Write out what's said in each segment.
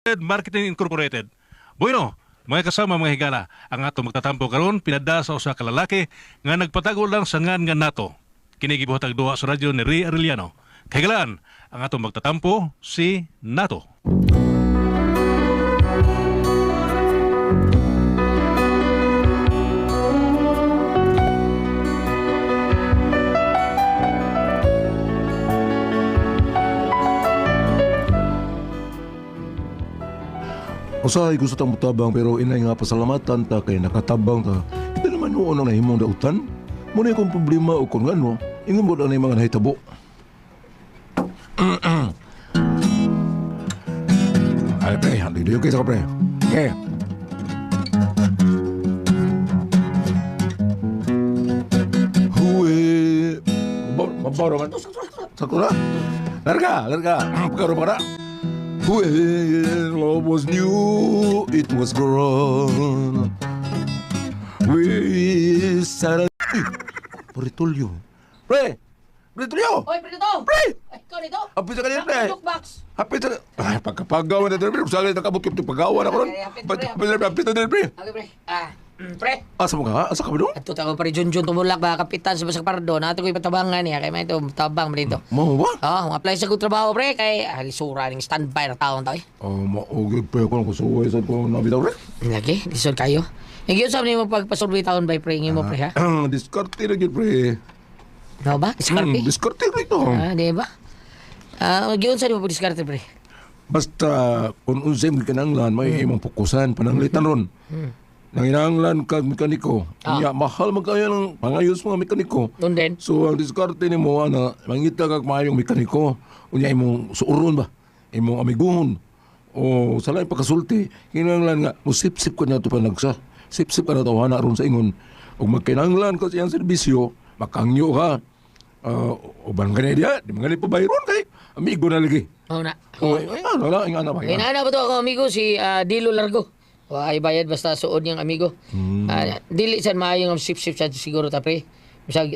Marketing Incorporated. Bueno, mga kasama mga higala, ang ato magtatampo karon pinada sa usa ka lalaki nga nagpatago lang sa ngan nga nato. Kini gibuhatag duha sa radyo ni Ray Arellano. Kahigalaan, ang ato magtatampo si Nato. Usahay gusto tang mutabang pero inay nga pasalamatan ta kay nakatabang ta. Kita naman noon ang nahimong dautan. Muna akong problema o kung ano, ingon mo na mga nahitabo. Ay pre, hindi okay sa ka pre. Okay. Huwe. Mabaro man. Sakto na. Larga, larga. Pagkaro pa na. When love was new, it was grown. We sat. Pre, Pre! Paritulyo! Oy, pre to! Pre! Ay, ikaw nito? Hapit sa kanila, pre! Jukebox! Hapit sa... Ay, pagkapagawa na pre. Usagay na kabot yung pagawa na ko ron. Ay, hapit, pre, Hapit na, hapit na, pre. Okay, pre. Ah, pre. Asa mo ka, ha? Asa ka ba doon? Ato ako pre Junjun tumulak ba kapitan sa Basag Pardo. Nato ko ipatabangan niya kay may ito tabang man dito. Mo ba? Oh, apply sa good trabaho pre kay lisura ning standby na taon to eh. Oh, maugid pre ako ng kusuway sa ko nabitaw, pre. Lagi, lisod kayo. Yung gyud sa nimo pagpasurvey taon bay pre ngimo pre ha. Diskarte na gyud, pre. No ba? Diskarte. Diskarte na ito. Ah, di ba? Ah, gyud sa nimo pagdiskarte pre. Basta kung unsay mo kinahanglan, may imong pukusan pananglitan ron. Nanginahanglan kag mekaniko. Ah. Unya, mahal man kayo ng pangayos mga mekaniko. Nun din. So ang diskarte nimo ana, mangita kag maayong mekaniko. Unya imong suuron ba? Imong amiguhon. O sa laing pagkasulti, kinahanglan nga musipsip ka na to panagsa. Sipsip ka na to hana ron sa ingon. Ug magkinahanglan ka sa iyang serbisyo, makangyo ka. Uban ka na diya, di man gani pabayron kay amigo na lagi. Oh na. Oh, ay, ano na, ay, ano ba? Kaya na ba to ako amigo si Dilo Largo. Wa ay bayad basta suod niyang amigo. Ah, dili sad maayo nga sip-sip sad siguro ta pre. Bisag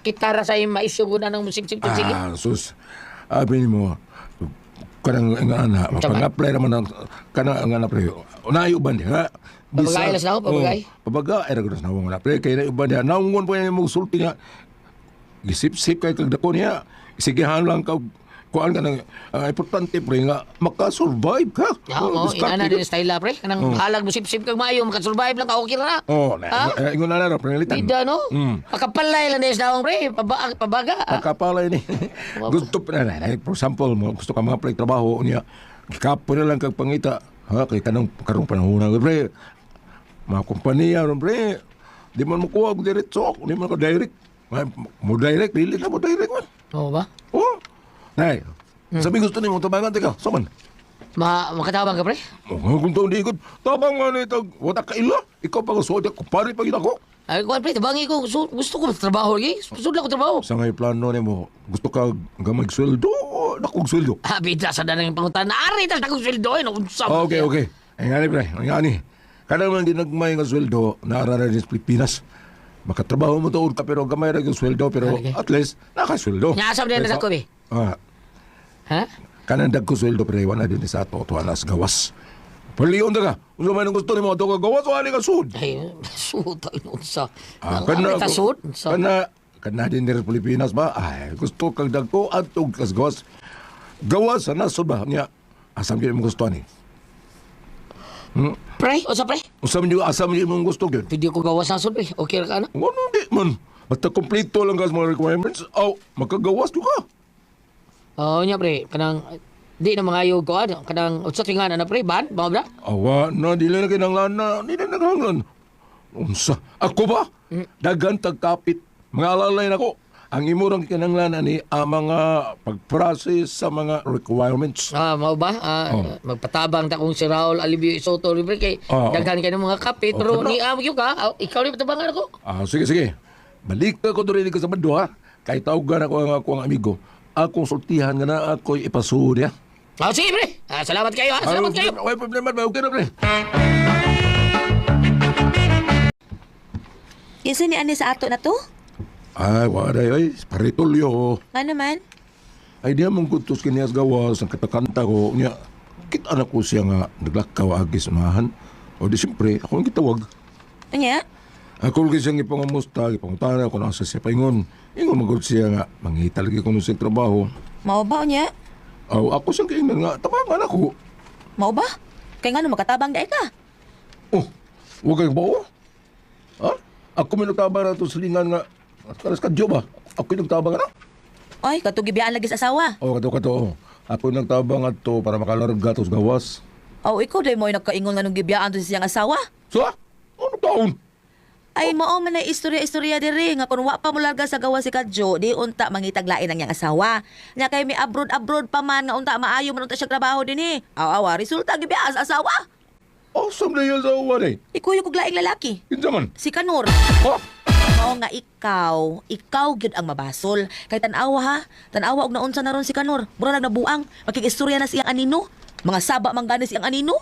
kita ra sa imong maisyo gud anang sip-sip sige. Ah, sus. Abi mo kanang nga ana, pag-apply naman ang kanang ang ana pre. Unayo ba niya? Pabagay lang sa ako, pabagay. Oh, pabagay ra gud sa nawong na pre kay na uban niya. Naungon pa niya mong sulti nga. Gisip-sip kay kag dako niya. Sigihan lang ka kuan ka nang ang importante pre nga maka-survive ka. Ya, oh, diskarte inana ka. din style la pre. Kanang halag mo sip-sip kag maayo maka-survive lang ka okay ra na. Oh, na, Ha? ingon na na pre litan. Bida no? Pakapalay lang din sa nawong pre, pabaga. Ah. Pagkapalay ni. Gusto pa na, na, for example, mo gusto ka mga apply trabaho niya. Gikapo na lang kag pangita. Ha, kay kanang karong panahon na pre. Mga kompanya ron pre. Di man mo kuha og diretso, di man ko direct. Mo direct, dili na mo direct man. Oo ba? Oh. Nay, sabi gusto nimo tabangan tika, so man. Makatabang ka pre? Oh, kung taon di ikot, tabang nga ni tag, wala ka ila. Ikaw pa ko ko pare pa gid ako. Ay, kuan pre, tabangi ko. Gusto, gusto ko trabaho lagi. Gusto lang ko trabaho. Sa ngay plano nimo, gusto ka gamay sweldo, dakog sweldo. Ah, bida sa danang pangutan. Ari tas akong sweldo eh. Naunsa. Okay, okay. Ay nga ni, pre. Ay nga ni. Kada man ginagmay nga sweldo, naara na din sa Pilipinas. Makatrabaho mo taon ka pero gamay ra yung sweldo pero Okay. at least nakasweldo. Nga, asa ba din Kaysa- na dako, be? Ah, Ha? kanang dagko sweldo pre wala din sa ato tuwa nas gawas. Palion ta ka. Unsa man ang gusto nimo ato ka gawas wala ka sud. Ay, suot ay unsa. Ah, kana ta suot. Unsa. Kana kana din diri sa Pilipinas ba? Ay, gusto kag dagko atog kas gawas. Gawas sa nasod ba niya? Asam gyud imong gusto ani. Pre, unsa pre? Unsa man gyud asam gyud imong gusto gyud? Pwede ko gawas sa sud pre. Okay ra ka na. Ano di man? Basta kompleto lang kas mga requirements, aw, makagawas jud ka. Oo nya pre, kanang di na mga ayaw ko ano, kanang unsa tingan na pre, ban, mao ba? Awa na, dili na kinanglan na, dili na kinanglan. Unsa? Ako ba? Daghan tagkapit. Mga alalay nako. Ang imo rang kinanglan ani ang mga pag-process sa mga requirements. Ah, mao ba? Ah, magpatabang ta kung si Raul Alibio Soto libre kay Oo. daghan kay ng mga kapit Oh, pero kana. ni amo gyud ka, ah, ikaw ni patabangan ako. Ah, sige, sige. Balik ka ko diri ka sa bando ha. Kay tawgan ako ang akong amigo. Akong sultihan nga na ako'y ipasuod ya. Ah, sige pre. Ah, salamat kayo ha. Salamat kayo. Ay, problema ba? Okay na pre. Kinsa ni ani sa ato na to? Ay, waray ay, paritulyo. Ano man? Ay, di mong gutos kiniyas gawas, ang katakanta ko. Niya, Nakita na ko siya nga naglakaw agi sa unahan. O di siyempre, ako ang gitawag. Unya? Ako lagi siyang ipangamusta, ipangutana ko nasa siya paingon. Ingon magod siya nga, mangita lagi ko sa trabaho. Mao ba unya? Aw, ako siyang kaingnan nga, tabangan ako. Mao ba? Kay ngano makatabang dai ka? Oh, huwag kayong bao? Ha? Ako may nagtabang na ito sa lingan nga, karas ka ba? Ako yung nagtabang na? Ay, katong gibiyaan lagi sa asawa. Oh, kato kato. Oh. Ako yung nagtabang ato para makalarga to sa gawas. Aw, ikaw day mo ay nagkaingon nga nung gibiyaan to sa siyang asawa. So, ah? Ano taon? Ay, mao man na istorya-istorya diri nga kun wa pa mo larga sa gawa si Kadjo, di unta mangitaglain ang iyang asawa. Nya kay may abroad-abroad pa man nga unta maayo man unta siya trabaho dinhi. Aw, awa, resulta gibiyaan sa asawa. Awesome na yan sa uwan eh. Ikuyo kog laing lalaki. Kinsa man? Si Kanor. Ha? Mao nga ikaw, ikaw gyud ang mabasol. Kay tan-awa ha, tan-awa og naunsa na ron si Kanor. Mura nag nabuang, makig-istorya na siyang anino. Mga saba man gani siyang anino.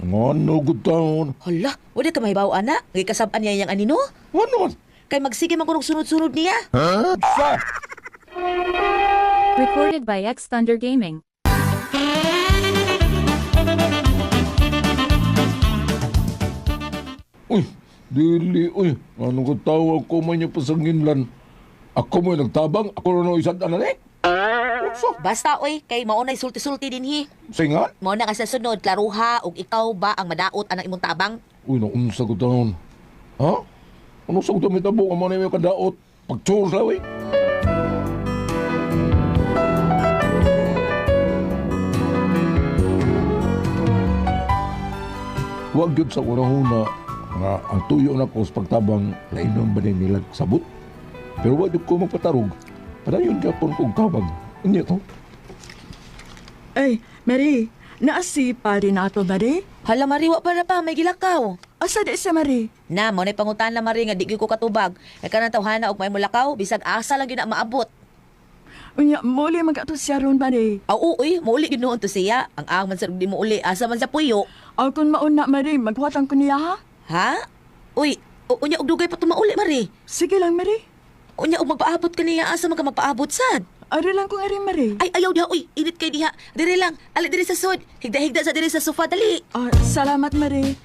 Ngano good taon? Hala, wala ka mahibaw ana. Gikasab-an niya iyang anino. Ngano man? Kay magsige man kunog sunod-sunod niya. Ha? Sa? Recorded by X Thunder Gaming. Uy, dili, uy. Ano ko tao ako man niya pasanginlan. Ako mo yung nagtabang, ako na no isang tanan eh. Unsa? Basta oy, kay mao nay sulti-sulti dinhi. Singan? Mao na ka sa sunod, klaruha og ikaw ba ang madaot anang imong tabang? Uy, naunsa ko taon. Ha? Ano sa ko may tabo ka mo na yung kadaot? Pagtsur sa uy. Wag yun sa unahuna nga ang tuyo na ko sa pagtabang lainon ba din nila sabot. Pero wag yun ko magpatarog. Padayon gyapon kong tabang. Unya to. Ay, Mary, naasi pa rin ato, Mary. Hala Mari, wa pa na pa, may gilakaw. Asa di siya, Mary? Na, mao nay pangutan na Mari nga di gyud ko katubag. Kay kanang tawhana og may mulakaw, bisag asa lang gyud na maabot. Unya, muli mag-ato siya ron, Mary. Aw, uy, mauli gyud noon to siya. Ang ang man sa di mo uli, asa man sa puyo. Aw, kung mauna, Mary, maghuwatan ko niya, ha? Ha? Uy, unya og dugay pa tumauli Mari. Sige lang, Mary. Unya og magpaabot ka niya, asa man ka magpaabot sad? Ari lang kong ari, Mary. Ay, ayaw diha, uy, init kay diha. Dire lang, ali dire sa sud. Higda-higda sa dire sa sofa, dali. Ah, salamat, Mary.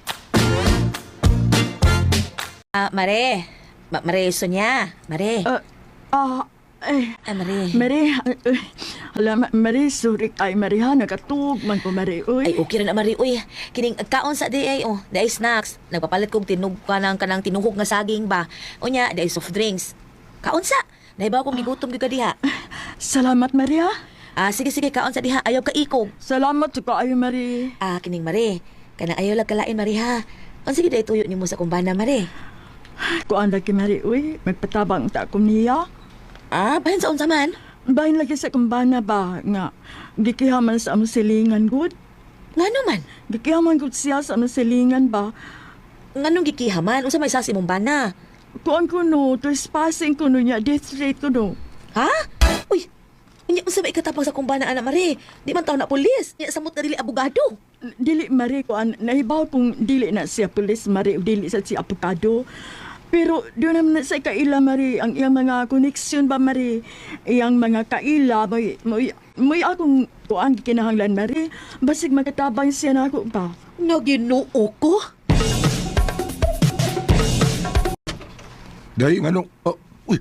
Ah, Mare. Mare, Sonia. Mare. Ah, ah, eh, Ay, Mare. Mary, hala, Mary, sorry kay Mary, ha? Nagatug man ko, Mary, uy. Ay, okay ra na Mari. Uy, kining kaon sa di ay, oh, di ay snacks. Nagpapalit kog tinog kanang kanang tinuhog nga saging ba. Unya, di ay soft drinks. Kaon sa. Nahibaw kong gigutom gyud ka diha. Salamat, Mary, ha? Ah, sige sige, kaon sa diha. Ayaw ka ikog. Salamat sa kaayo, Mary. Ah, kining Mare. Kanang ayaw lang kalain Mari ha. Unsa gid ay tuyo nimo sa kumbana Mare? Kuan lagi, Mary, uy. Magpatabang ta ko niya. Ah, bahin sa unsa man? Bahin lagi sa kumbana ba nga gikihaman sa among silingan gud. Ngano man? Gikihaman gud siya sa among silingan ba. Nganong gikihaman? Unsa may sasi imong bana? Kuan ko no, trespassing ko no niya, death rate ko no. Ha? Uy, unya unsa may ikatapang sa kumbana ana Mare? Di man taw na pulis. Nya samot na dili abogado. Dili mari kuan nahibaw kung dili na siya pulis mari o dili sa siya abogado. Pero doon naman na sa kaila mari ang iyang mga connection ba mari iyang mga kaila moy moy moy akong kuan kinahanglan mari basig makatabang siya na ako ba. Naginoo ko. Dahil nga nung, ah, uy,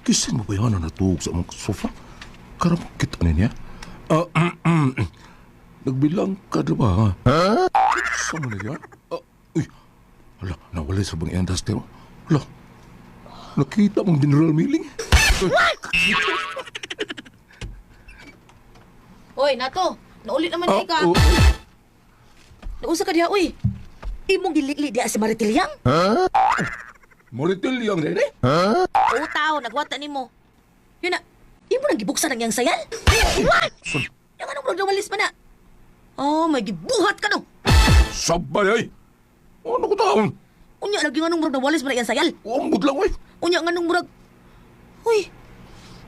kisin mo ba yan na natuog sa among sofa? Karam kita na niya. Ah, nagbilang ka na ba, ha? Sa mo na yan? Ah, uy, hala, nawala sa bang iyang duster. Hala, nakita mong General Milling? Uy, Nato, naulit naman Ah, di ka. oh, Nausa ka diha, uy. Imong gilikli diha si Maritilyang. Maritil yang rin eh. Oo, tao, nagwata nimo. Yun na, imo nang gibuksan ang iyang sayal. What? Yang anong murag nawalis man na? Oh, may gibuhat ka no. Sabay ay. Ano ko taon? Unya lagi nganong murag nawalis man na iyang sayal. Uambot lang eh. Unya nganong murag. Uy,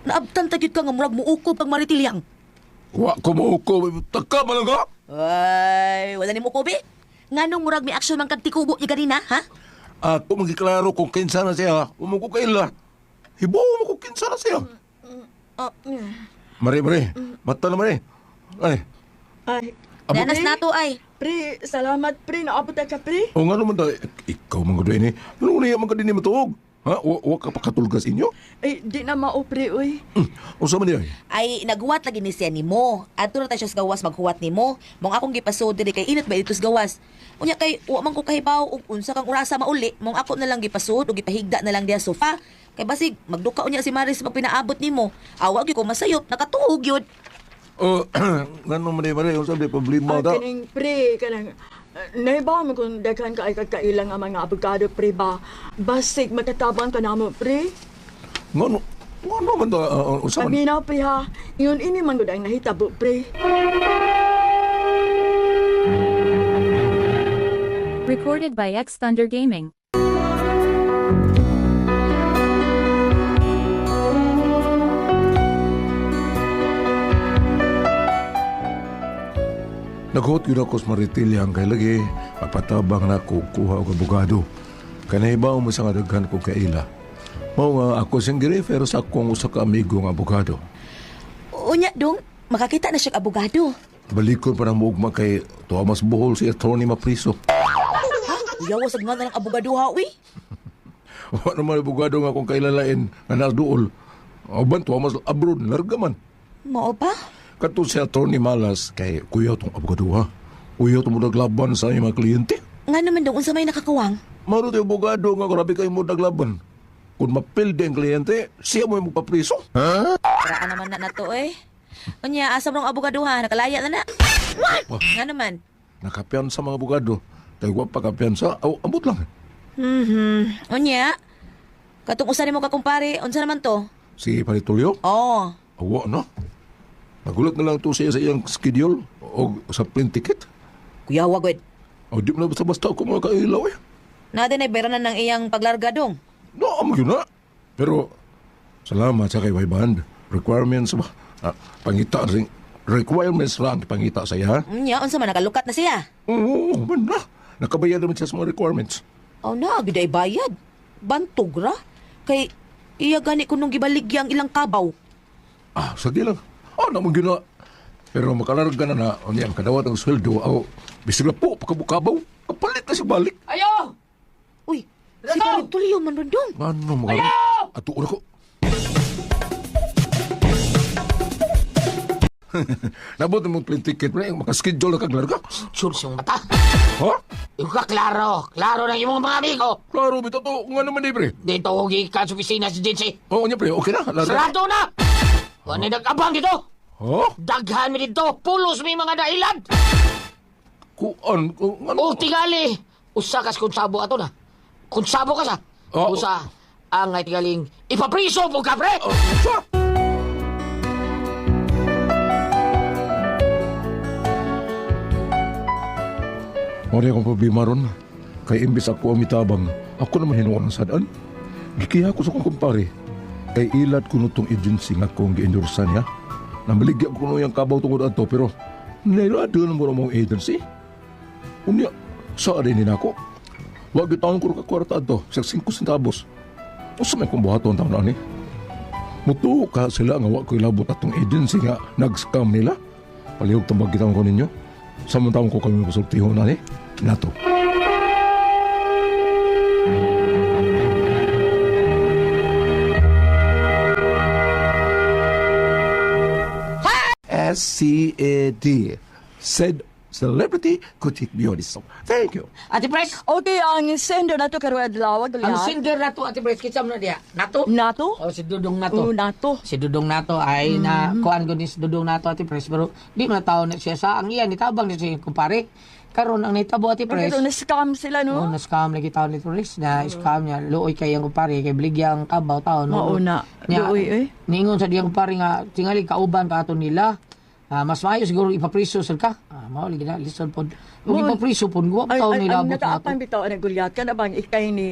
naabtan ta gyud ka nga murag muukob ang Maritilyang. Wa ko mo ko. Taka man lang ka. Ay, wala nimo kobe. Nganong murag may aksyon man kag tikubo niya ganina, ha? Ako magiklaro kung kinsa na siya. Huwag mo ko kaila. Hibo mo ko kinsa na siya. Mare, mare. Mata na mare. Ay. Ay, Nanas nato ay. pre, salamat pre, naabot ka pre. O nga naman dahil, ikaw mga doon eh. Ano niya man ka din matuog? Ha? Wa ka pakatulgas inyo? Ay, di na mao pre, uy. O sa man niya eh? Ay naghuwat lagi ni siya nimo. Adto na ta siya sa gawas maghuwat nimo. Mong akong gipasod diri kay init ba dito sa gawas. Unya kay wa man ko kahibaw og unsa kang orasa mauli, mong ako na lang gipasod og gipahigda na lang diha sa sofa. Kay basig magduka unya si Maris pag pinaabot nimo. Awa gyud ko masayop, nakatuog gyud. O, nga naman niya, Mare, unsa may problema Ay, ta? kaning pre, kanang naiba mo kung daghan ka ay kagkailang ang mga abogado pre ba. Basig makatabang ka namo pre. Nga no, nga naman ta, unsa man? Paminaw pre ha. Yun ini man gud ang nahitabo pre. Recorded by X Thunder Gaming. Naghuot yun ako sa Maritilyang kay lagi, mapatabang na ako kuha og abogado. Kanahibaw mo sa nga daghan ko kaila. Mao nga ako siyang girefer sa akong usa ka amigo nga abogado. Unya dong, makakita na siya abogado. Balikon pa ng muugma kay tuwa mas buhol si attorney mapriso. Ha? Uyawa sa nga na ng abogado ha, uy. Wa naman abogado nga akong kailalain nga naduol. Uban tuwa mas abroad, larga man. Mao ba? Kato si attorney Malas kay kuya tong abogado ha. Kuya tong naglaban sa iyang mga kliyente. Nga naman dong unsa may nakakawang? Maro tayo abogado nga grabe kayo mo naglaban. Kung mapildi ang kliyente, siya mo yung magpapriso. Paraan naman na nato eh. Unya, asa mong abogado ha? Nakalaya na na. Wah. Nga naman. Nakapiyansa mga abogado. Tayo wa pa kapiyansa, aw, ambot lang. Unya, katong usa nimo ka kumpare, unsa naman to? Si Paritulio, Oh, awa no. Nagulat na lang to siya sa iyang schedule o sa plane ticket. kuya wa gud. O di mo na basta-basta ako mga kailaw eh. Na din ay bayranan ng iyang paglarga dong. No, amo yun na. Pero, salamat sa kay Band. Requirements ba? Ah, pangita rin. Requirements lang pangita sa iya. Unya, unsa man nakalukat na siya. Oo, man na. Nakabayad naman siya sa mga requirements. Oh na, gid ay bayad. Bantog ra. Kay iya gani kunong gibaligya ang ilang kabaw. Ah, sige lang. Oh, naman gina. Pero makalarga na na, unya, makadawat ang sweldo. Aw, bisig na po, pagkabukabaw. Kapalit na si balik. Ayo! Uy, si Paritulio man ron dong. Ano, mga... Ato, una ko. Nabot na mong plane ticket, pre. Makaschedule na kag larga. Sure siyang mata. Ha? Yung ka, klaro. Klaro ng imong mga amigo. Klaro, bitaw to. Nga naman eh, pre. Dito gikan sa opisina si Jinsi. Oo, niya, pre. Okay na. Larga. Sarado na! Wala nag-abang dito. Ha? Daghan mi dito. Pulos mi mga dailad. Kuan, ano? O tingali. Usa kas konsabo ato na. Konsabo ka sa. Oo. Usa ang ay tingaling ipapriso po ka, pre! Sa? Mori akong problema ron. Kay imbis ako ang mitabang, ako naman hinuon ang sadaan. Gikiha ko sa akong kumpare. Kay ilad ko tong agency nga akong gi-endorsa niya. Namaligya ko no yung kabaw tungod ato pero nailado na mo mong agency. Unya, sa rin ako. Wag gyud taon ko ka kwarta ato, sa 5 centavos. Usa may kong buhaton taon na ni. Mutuo ka sila nga wa ko'y labot atong agency nga nag-scam nila. Palihog tambag kita ko ninyo. Samantang ko kami masultihon na ni. Nato. S-C-A-D. Said celebrity Kutik Bioniso. Thank you. Ate Pres, Okay, ang sender nato karon adlaw ang Goliath. singer na to, Ate Pres, kinsa mo na diya? Nato? Nato? O, si Dudong Nato. Oh, nato. Si Dudong Nato ay na kuan ko ni si Dudong Nato Ate Pres pero di man taon na siya sa ang iya nitabang ni siya kumpare. Karon ang nahitabo Ate Pres. Pero na-scam sila Oh, no. na scam lagi taon ni Pres na scam niya luoy kay ang kumpare kay bligya ang kabaw taon. Mao na. Niya, Luoy, eh. Niingon sa diyang kumpare nga tingali kauban ka ato nila. Ah, mas maayo siguro ipapriso sad ka. Ah, mao lagi na lisod pod. Ug Mo- ipapriso pod wa Ay, taon ay, nila ang abot nato. nataapan bitaw ang Goliath kana bang ikay ni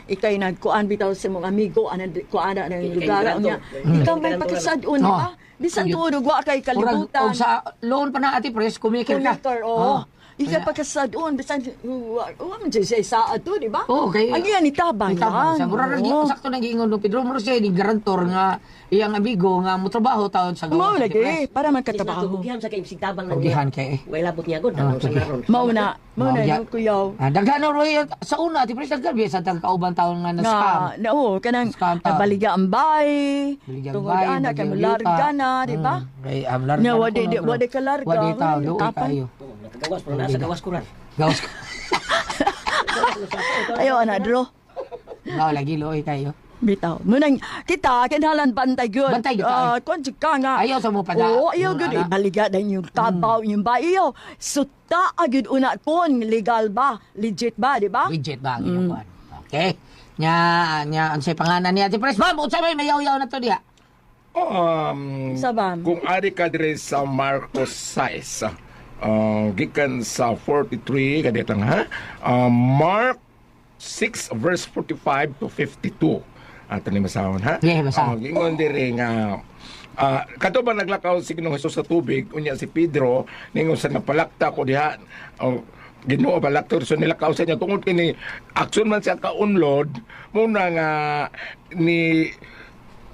ikay nagkuan bitaw sa mong amigo anan kuan na ng lugar niya. Ikaw may pakisad-on di Oh. ba? Bisan tuod og wa kay Murag, kalibutan. og sa loan pa na Ate Pres, kumikir ka. Kumikir, oo. Ika pagkasadon, bisan, wa man dyan siya isa ato, di ba? Oo, kay Ang iyan, itabang Itabang lang. siya. Mura ra Oo. sakto nang giingon no Pedro, mura siya ni garantor nga iyang amigo nga motrabaho taon sa Mao gawas. lagi, para magkatrabaho. Tugihan sa kay tabang lang. Tugihan kay eh. Way labot niya gud Ah, sa tugihan. karon. Mao na, mao na, Mao, no, kuyaw. Ah, daghan na Roy sa una ti Pres, daghan biya sa tag kauban taon nga na scam. Nga, na, oo, kanang Scam ta. nabaligya ang bay, Baligya ang tungod bay, ana, kay baligya ang mularga yuta. na, di ba? Kay am larga. Nya, na wadi kuno, di- pero wadi ka larga. Wadi taon Ay, doon kapan. kayo. Oh, nakagawas pero nasa gawas ko ran. Gawas. Ayaw, ana, dro. Mao lagi looy kayo. Bitaw. Munang kita kinahanglan bantay gyud. Bantay gyud Ah, tayo. kuan jud ka nga. Ayaw sa mo pada. Oo, ayaw Mm, gyud ana. ibaligya na yung tabaw, yung bay. Ayaw. Suta gyud una kon legal ba? Legit ba, di ba? Widget ba ang inyong kuan? Okay. Nya nya unsay pangalan niya Ate Pres? Ma'am, unsay may mayaw-yaw na to diha? Sa ba? Kung ari ka dire sa Marcos 6, gikan sa 43, kaditang ha? Mark 6 verse 45 to 52. Ato ni masahon ha? Yeah, basahon. Gingon dire nga kato ba naglakaw si Ginoong Hesus sa tubig unya si Pedro ningon sa napalakta ko diha, oh, Ginoo, palakto so nilakaw sa niya tungod kini aksyon man siya kaunlod muna nga ni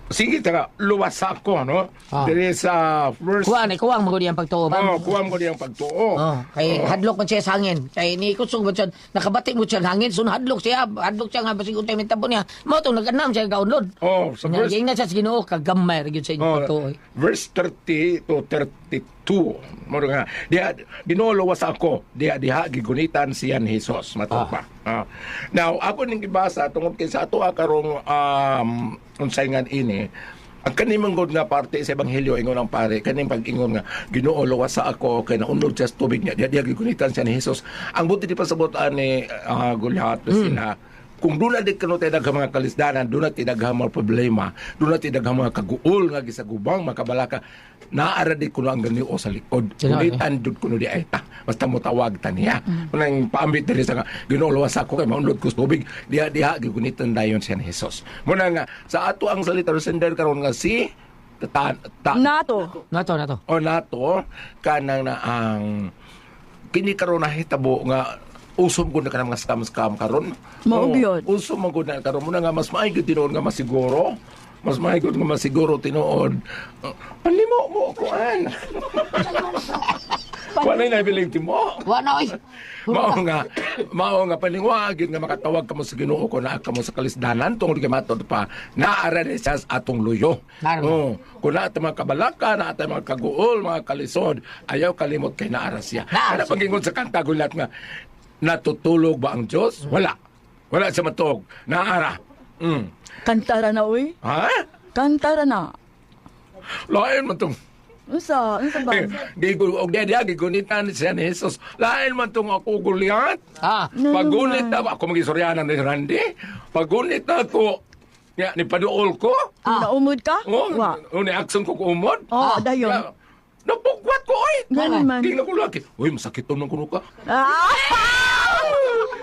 sige ta luwas ako, no, dire sa verse Kuha ni kuwang magud iyang pagtuo, ma'am. Oh, kuwang ko diyang pagtuo. Oh, kay hadlok man siya sa hangin. Kay ni kusog man siya, nakabati mo siya ang hangin, so hadlok siya, hadlok siya nga basig untay mitabo niya. Mao tong nag-anam siya kaunlod. Oh, sa Nya verse giingnan siya sa Ginoo kagamay ra gyud sa inyong Oh, pagtuo. Eh. verse 30 to 32. Moro nga, diha Ginoo, luwas ako. Diha diha gigunitan siya ni Jesus matod pa. Ah. Now, ako ning gibasa tungod kay sa ato karong unsay nga ini, ang kaning gud nga parte sa ebanghelyo ingon ang pare kaning pag-ingon nga Ginoo, luwas sa ako kay naunlod siya sa tubig niya, diha diha gigunitan siya ni Jesus. Ang buti di pasabot ani Goliath sila, kung doon na di kano tayo daghang mga kalisdanan, doon na tayo daghang mga problema, doon na tayo daghang mga kaguol nga gisagubang, makabalaka, naara di kuno ang ganio sa likod. Sino, Gunitan jud kuno di ay ta. Basta mo tawag ta niya. Unang paambit diri sa nga, Ginoo, luwas ako kay maunlod ko sa tubig. Diha diha gigunitan dayon siya ni Jesus. Muna nga sa ato ang salita sender karon nga si ta, ta, Nato. Nato nato. o nato kanang na ang kini karon nahitabo nga usom gud na kanang mga scam scam karon. Mao Oo, gyud. Usom man gud na karon muna nga mas maayo gyud tinuod nga masiguro. Mas maayo gyud nga masiguro tinuod. Panlimo mo kuan. Wala na nabiling timo. Wa na oy. Mao nga paninguha gyud nga makatawag kamo sa Ginoo ko naa kamo sa kalisdanan tungod kay matod pa naara ni siya sa atong luyo. Naara. Oh, kung naa ta mga kabalaka, naa ta mga kaguol, mga kalisod, ayaw kalimot kay naara siya. Naara Kana siya. pagingon sa kanta gulat nga natutulog ba ang Dios? Wala. Wala siya matuog. Naara. Kantara na uy. Ha? Kantara na. Lain man tong Unsa, unsa ba? Eh, gigu og diya gigunitan siya ni Jesus. Lain man tong ako Goliath. Ah, No Pagunit naman. na ako magisuryanan ni Randy. Pagunit na ako. Ya, ni paduol ko. Naumod ka? Oh, Wa. oh, ni action ko kuumod. Oh, dayon. Ya, napugwat ko oy. Ganun man. Tingnan ko lagi. Uy, masakit to ng kuno ka. Ah!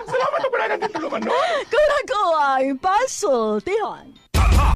Salamat na pala natin tulungan, no? Kurang ko ay pasultihan.